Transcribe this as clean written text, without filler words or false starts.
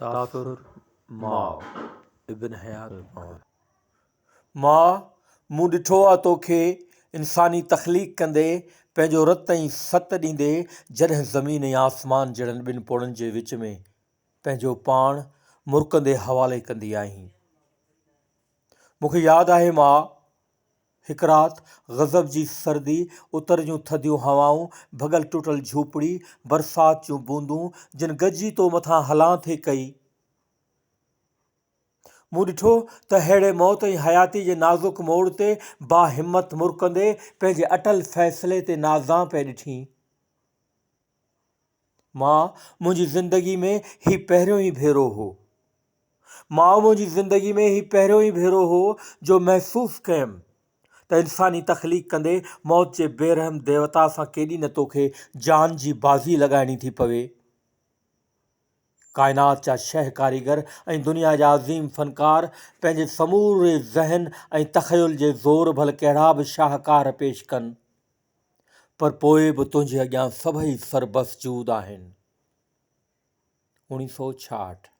تاثر، ماء، ابن حيات پنهور. ماء، مون ڏٺو آ توکي انساني تخليق ڪندي، پنهنجو رت ۽ ست ڏيندي، جڏهن زمين ۽ آسمان جهڙن ٻن پوڙن جي وچ ۾ پنهنجو پاڻ مرڪندي حوالي ڪندي آهين. مون کي ياد آهي ماء! هڪ رات غضب جي سردي، اتر جون ٿڌيون هوائون، ڀڳل ٽٽل جهوپڙي، برسات جون بوندون، جن گڏجي تو مٿان هلان ٿي ڪئي. مون ڏٺو ته ههڙي موت ۽ حياتي جي نازڪ موڙ تي باهمت مرڪندي پنهنجي اٽل فيصلي تي نازان پئي ڏٺين. مان منهنجي زندگي ۾ هي پهريون ئي ڀيرو هو. ماء منهنجي زندگي ۾ هي پهريون ئي ڀيرو هو جو محسوس ڪيم ته انساني تخليق ڪندي موت جي بي رحم ديوتا سان ڪيڏي نه توکي جان جي بازي لڳائڻي ٿي پوي. ڪائنات جا شهه ڪاريگر ۽ دنيا جا عظيم فنڪار پنهنجي سموري ذهن ۽ تخيل جي زور ڀل ڪهڙا به شاهڪار پيش ڪن پر پوء به تنهنجي اڳيان سڀئي سربسجود آهن. اوڻيهه سئو 66.